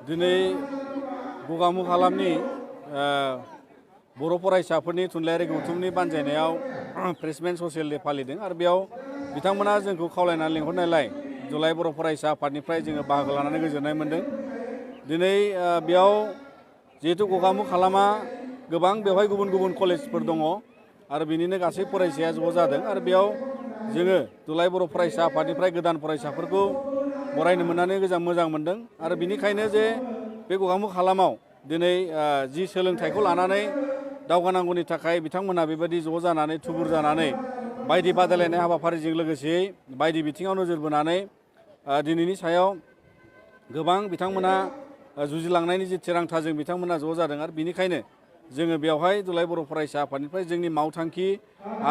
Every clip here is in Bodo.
दिनै गगामुग हालामनि बर' फरायसाफोरनि थुनलाइयारि गौथुमनि बानजायनायाव प्रेसमेन्ट ससियेल डे फालिदों आरो बेयाव बिथांमोना जोंखौ खावलायनानै लिंहरनायलाय जुलाइ बर' फरायसा आफादनिफ्राय जोङो बाहागो लानानै गोजोननाय मोन्दों। दिनै बेयाव जिहेतु गगामुग हालामा गोबां बेवहाय गुबुन गुबुन कलेजफोर दङ आरो बिनिनो गासै फरायसाया ज' जादों आरो बेयाव जोङो जुलाइ बर' फरायसा आफादनिफ्राय गोदान फरायसाफोरखौ बरायनो मोननानै मोजां मोन्दों आरो बिनिखायनो जे बे गगामुग हालामाव दिनै जि सोलोंथाइखौ लानानै दावगानांगौनि थाखाय बिथांमोनहा बेबायदि ज' जानानै थुबुर जानानै बायदि बादायलायनाय हाबाफारिजों लोगोसेयै बायदि बिथिङाव नोजोर बोनानै दिनैनि सायाव गोबां बिथांमोना जुजिलांनायनि जि थिरांथाजों बिथांमोना ज' जादों आरो बिनिखायनो जोङो बेवहाय जुलाइ बर' फरायसा आफादनिफ्राय जोंनि मावथांखि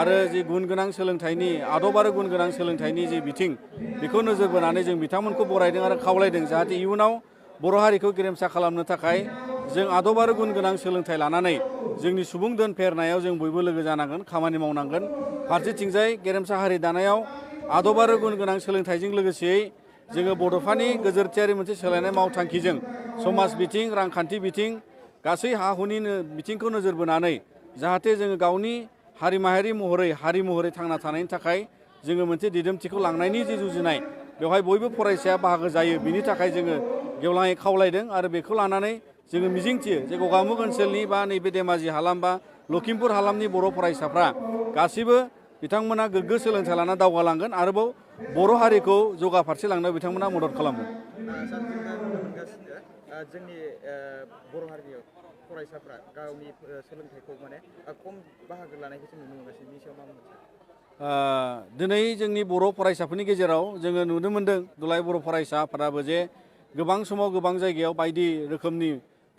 आरो जि गुन गोनां सोलोंथाइनि आदब आरो गुन गोनां सोलोंथाइनि जि बिथिं बेखौ नोजोर बोनानै जों बिथांमोनखौ बरायदों आरो खावलायदों जाहाथे इयुनाव बर' हारिखौ गेरेमसा खालामनो थाखाय जों आदब आरो गुन गोनां सोलोंथाइ लानानै जोंनि सुबुं दोन फेहेरनायाव जों बयबो लोगो जानांगोन, खामानि मावनांगोन। फारसेथिंजाय गेरेमसा हारि दानायाव आदब आरो गुन गोनां सोलोंथाइजों लोगोसेयै जोङो बड'फानि गोजोरथियारि मोनसे सोलायनाय मावथांखिजों समाज बिथिं, रांखान्थि बिथिं, गासै हा हुनि बिथिंखौ नोजोर बोनानै जाहाथे जोङो गावनि हारि महरै थांना थानायनि थाखाय जोङो मोनसे दिदोमथिखौ लांनायनि जि जुजिनाय बेवहाय बयबो फरायसाया बाहागो जायो। बिनि थाखाय जोङो गेवलाङै खावलायदों आरो बेखौ लानानै जोङो मिजिंथियो जे गगामुग ओनसोलनि बा नैबे धेमाजि हालाम बा लखिमपुर हालामनि बर' फरायसाफ्रा गासिबो बिथांमोना गोग्गो सोलोंथाइ लाना दावगालांगोन आरोबाव बर' हारिखौ जौगाफारसे लांनायाव बिथांमोना मदद खालामगोन। सार जोङो नुनो मोनगासिनो जोंनि बर' हारिनि फरायसाफ्रा गावनि सोलोंथाइखौ माने खम बाहागो लानायखौ जों नुनो मोनगासिनो। बिनि सायाव मा बुंगोन सार? दिनै जोंनि बर' फरायसाफोरनि गेजेराव जोङो नुनो मोन्दों दुलाराय बर' फरायसा आफादाबो जे गोबां समाव गोबां जायगायाव बायदि रोखोमनि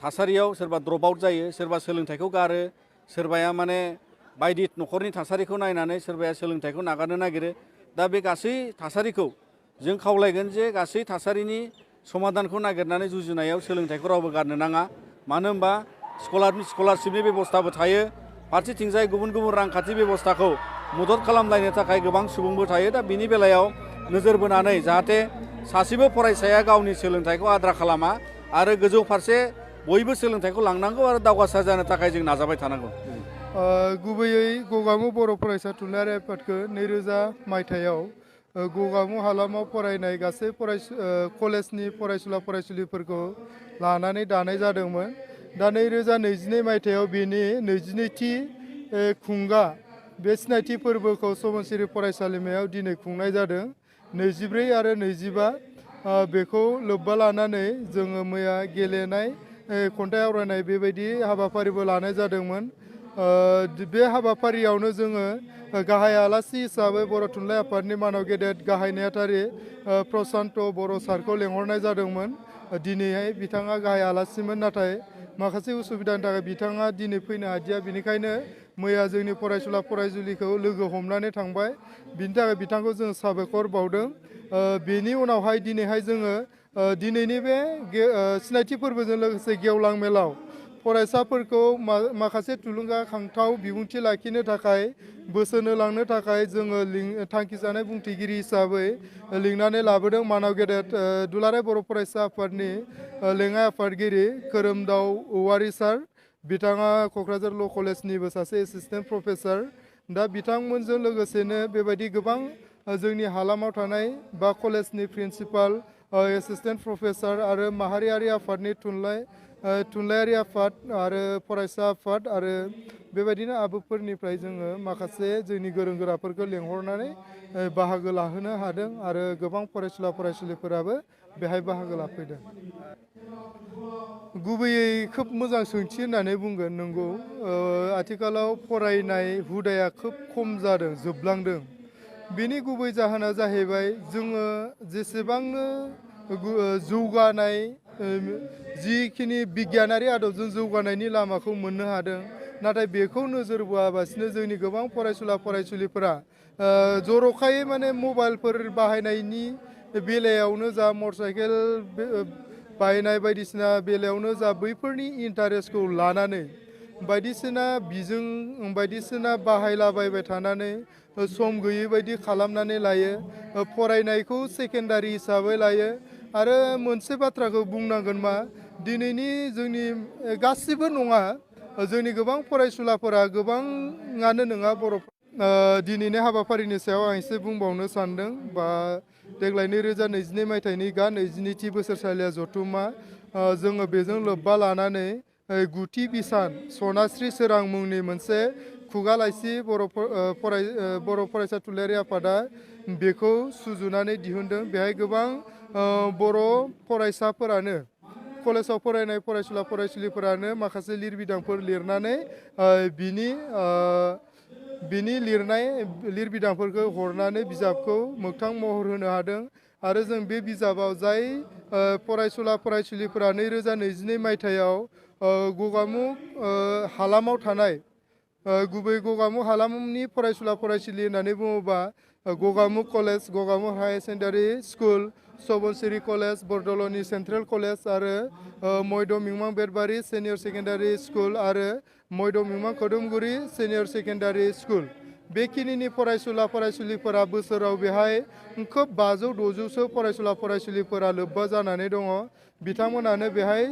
थासारियाव सोरबा द्रप आउट जायो, सोरबा सोलोंथाइखौ गारो, सोरबाया माने बायदि न'खरनि थासारिखौ नायनानै सोरबाया सोलोंथाइखौ नागारनो नागिरो। दा बे गासै थासारिखौ जों खावलायगोन जे गासै थासारिनि समाधानखौ नागिरनानै जुजिनायाव सोलोंथाइखौ रावबो गारनो नाङा। मानो होनबा स्कलारशिपनि बेबस्थाबो थायो, फारसेथिंजाय गुबुन गुबुन रांखान्थि बेबस्थाखौ मदद खालामलायनो थाखाय गोबां सुबुंबो थायो। दा बिनि बेलायाव नोजोर बोनानै जाहाथे सासेबो फरायसाया गावनि सोलोंथाइखौ आद्रा खालामा आरो गोजौ फारसे बयबो सोलोंथाइखौ लांनांगौ आरो दावगासार जानो थाखाय जों नाजाबाय थानांगौ। गुबैयै गगामुग बर' फरायसा थुनलाइयारि आफादखौ 2000 मायथाइयाव गगामुग हालामाव फरायनाय गासै कलेजनि फरायसुला फरायसुलिफोरखौ लानानै दानाय जादोंमोन। दा 2022 मायथाइयाव बेनि 22थि खुंगा बे सिनायथि फोरबोखौ समोनसिरि फरायसालिमायाव दिनै खुंनाय जादों। 24 आरो 25 बेखौ लोब्बा लानानै जोङो मैया गेलेनाय, खन्थाइ आवरायनाय बेबायदि हाबाफारिबो लानाय जादोंमोन। बे हाबाफारियावनो जोङो गाहाय आलासि हिसाबै बर' थुनलाइ आफादनि मानाव गेदेर गाहाय नेहाथारि प्रसान्त बर' सारखौ लेंहरनाय जादोंमोन। दिनैहाय बिथाङा गाहाय आलासिमोन, नाथाय माखासे उसुबिदानि थाखाय बिथाङा दिनै फैनो हादिया। बिनिखायनो मैया जोंनि फरायसुला फरायसुलिखौ लोगो हमनानै थांबाय। बिनि थाखाय बिथांखौ जों साबायखर बावदों। बेनि उनावहाय दिनैहाय जोङो दिनैनि बे सिनायथि फोरबोजों लोगोसे गेवलां मेलाव फरायसाफोरखौ माखासे थुलुंगाखांथाव बिबुंथि लाखिनो थाखाय, बोसोन होलांनो थाखाय जोङो थांखि जानाय बुंथिगिरि हिसाबै लिंनानै लाबोदों मानाव गेदेर दुलाराय बर' फरायसा आफादनि लेङाइ आफादगिरि खोरोमदाव औवारि सार। बिथाङा क'क्राझार ल' कलेजनिबो सासे एसिस्टेन्ट प्रफेसार। दा बिथांमोनजों लोगोसेनो बेबायदि गोबां जोंनि हालामाव थानाय बा कलेजनि प्रिन्सिपाल, एसिस्टेन्ट प्रफेसार आरो माहारियारि आफादनि थुनलाइयारि आफाद आरो फरायसा आफाद आरो बेबायदिनो आबुफोरनिफ्राय जोङो माखासे जोंनि गोरों गोराफोरखौ लेंहरनानै बाहागो लाहोनो हादों आरो गोबां फरायसुला फरायसुलिफोराबो बेहाय बाहागो लाफैदों। गुबैयै खोब मोजां सोंथि होननानै बुंगोन। नंगौ, आथिखालाव फरायनाय हुदाया खोब खम जादों, जोबलांदों। बेनि गुबै जाहोना जाहैबाय जोङो जेसेबांनो जौगानाय, जिखिनि बिगियानारि आदबजों जौगानायनि लामाखौ मोननो हादों, नाथाय बेखौ नोजोर बोआबासिनो जोंनि गोबां फरायसुला फरायसुलिफोरा जर'खायै माने मबाइलफोर बाहायनायनि बेलायावनो जा, मटर साइकेल बाहायनाय बायदिसिना बेलायावनो जा, बैफोरनि इन्टारेस्टखौ लानानै बायदिसिना बाहायलाबायबाय थानानै सम गैयै बायदि खालामनानै लायो फरायनायखौ सेकेन्डारि हिसाबै लायो आरो मोनसे बाथ्राखौ बुंनांगोन मा दिनैनि जोंनि गासिबो नङा जोंनि गोबां फरायसुलाफोरा गोबाङानो नङा बर' दिनैनि हाबाफारिनि सायाव आं एसे बुंबावनो सानदों बा देग्लाय 2022 मायथाइनि 22थि बोसोरसालिया जथुम्मा जोङो बेजों लोब्बा लानानै गुथि बिसान सनास्रि सोरां मुंनि मोनसे खुगा लाइसि बर' फरायसा थुनलाइयारि आफादा बेखौ सुजुनानै दिहुनदों बेहाय गोबां बर' फरायसाफोरानो कलेजाव फरायनाय फरायसुला फरायसुलिफोरानो माखासे लिरबिदांफोर लिरनानै बिनि लिरबिदांफोरखौ हरनानै बिजाबखौ मोगथां महर होनो हादों आरो जों बे बिजाबाव जाय फरायसुला फरायसुलिफोरा 2022 मायथाइयाव गगामुग हालामाव थानाय गुबै गगामुग हालामनि फरायसुला फरायसुलि होननानै बुङोबा Gogamukh college Gogamukh higher secondary school Subansiri college बरदलनि सेन्ट्रेल कलेज आरो मयद मिमां बेदबारि सिनियर सेकेन्डारि स्कुल आरो मयद मिमां खोदोमगुरि सिनियर सेकेन्डारि स्कुल बेखिनिनि फरायसुला फरायसुलिफोरा बोसोराव बेहाय खोब 500-600सो फरायसुला फरायसुलिफोरा लोब्बा जानानै दङ बिथांमोनानो बेहाय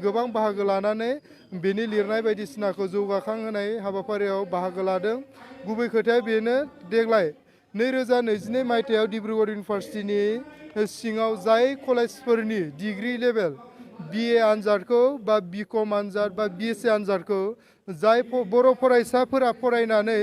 गोबां बाहागो लानानै बेनि लिरनाय बायदिसिनाखौ जौगाखांहोनाय हाबाफारियाव बाहागो लादों गुबै खोथाया बेनो देग्लाय 2022 मायथाइयाव डिब्रुगड़ इउनिभार्सिटिनि सिङाव जाय कलेजफोरनि डिग्री लेभेल BA आनजादखौ बा BCom आनजाद बा BSc आनजादखौ जाय बर' फरायसाफोरा फरायनानै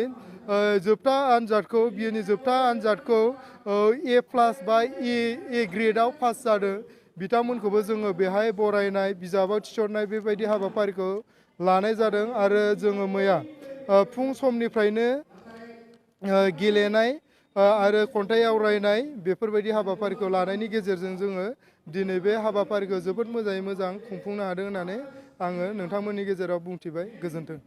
जोबथा आनजादखौ BAनि जोबथा आनजादखौ A+ बा A ग्रेडआव पास जादों बिथांमोनखौबो जोङो बेहाय बरायनाय बिजाबाव थिसननाय बेबायदि हाबाफारिखौ लानाय जादों आरो जोङो मैया फुं समनिफ्रायनो गेलेनाय आरो खन्थाइ आवरायनाय बेफोरबायदि हाबाफारिखौ लानायनि गेजेरजों जोङो दिनै बे हाबाफारिखौ जोबोद मोजाङै मोजां खुंफुंनो हादों होननानै आङो नोंथांमोननि गेजेराव बुंथिबाय गोजोन्थों।